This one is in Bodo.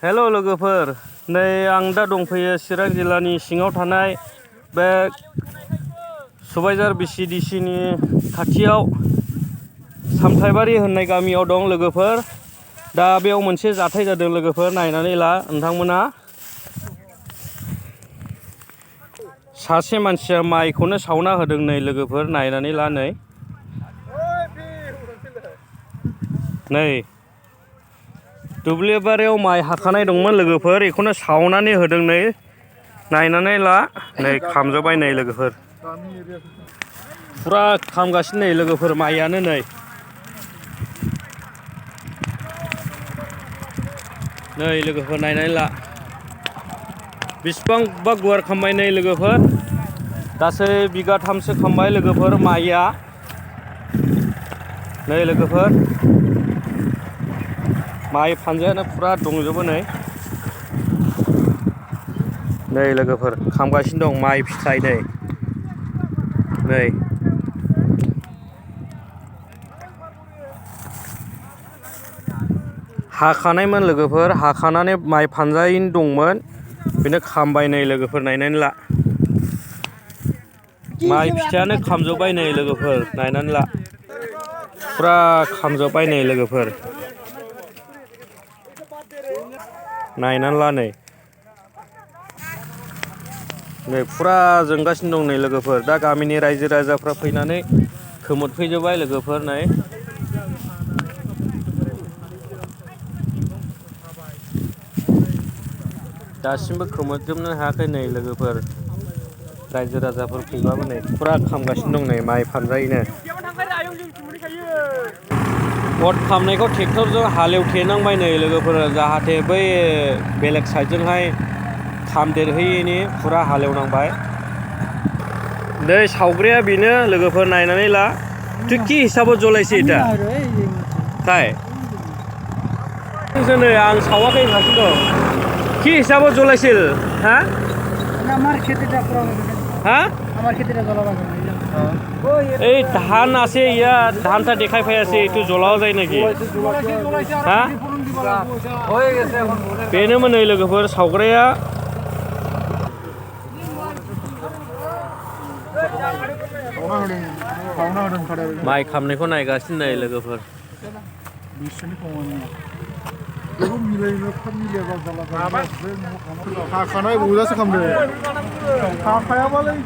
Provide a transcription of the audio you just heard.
हेल' लोगोफोर, नै आं दा दंफैयो चिरां जिल्लानि सिङाव थानाय बे सबायझार VCDCनि खाथियाव सामथाइबारि होननाय गामियाव दं लोगोफोर। दा बेयाव मोनसे जाथाय जादों लोगोफोर, नायनानै ला नोंथांमोना। सासे मानसिया माइखौनो सावना होदों नै लोगोफोर, नायनानै ला नै। नै दुब्लि बारियाव माइ हाखानाय दंमोन लोगोफोर, बेखौनो सावनानै होदों नै। नायनानै ला नै, खामजोब्बाय नै लोगोफोर। फुरा खामगासिनो नै लोगोफोर, माइयानो नै। नै लोगोफोर नायनानै ला, बेसेबांबा गुवार खामबाय नै लोगोफोर। गासै बिगाथामसो खामबाय लोगोफोर माइया। नै लोगोफोर, माइ फानजायानो फुरा दंजोबो नै। नै लोगोफोर खामगासिनो दं माइ फिथाइ नै। नै हाखानायमोन लोगोफोर, हाखानानै माइ फानजायैनो दंमोन, बेनो खामबाय नै लोगोफोर। नायनानै ला, माइ फिथाइयानो खामजोब्बाय नै लोगोफोर, नायनानै ला। फुरा खामजोब्बाय नै लोगोफोर, नायनानै ला नै। नै फुरा जोंगासिनो दं नै लोगोफोर। दा गामिनि रायजो राजाफ्रा फैनानै खोमोरफैजोब्बाय लोगोफोर नै। दासिमबो खोमोरजोबनो हायाखै नै लोगोफोर। रायजो राजाफोर फैबाबो नै फुरा खामगासिनो दं नै माइ फानजायैनो। अर खामनायखौ ट्रेक्टरजों हालेवथेनांबाय नै लोगोफोर, जाहाथे बै बेलेग साइडजोंहाय खामदेरहैयैनि फुरा हालेवनांबाय। दै सावग्राया बेनो लोगोफोर, नायनानै ला। तु कि हिसाबाव जलाइছে এটা? काय? नै आं सावाखै होनगासिनो दं। কি হিসাবত জ্বলাইছিল? হা? আমার খেতেটা পুরো হা? আমার খেতেটা জ্বলাবা এই ধান আছে, ইয়াত ধানটা দেখাই পাই আছে, এইটো জ্বলাও যায় নাকি? হা? बेनोमोन नै लोगोफोर सावग्राया। माइ खामनायखौ नायगासिनो नै लोगोफोर। हाखानाय बजासो खालामदों, हाखायाबालाय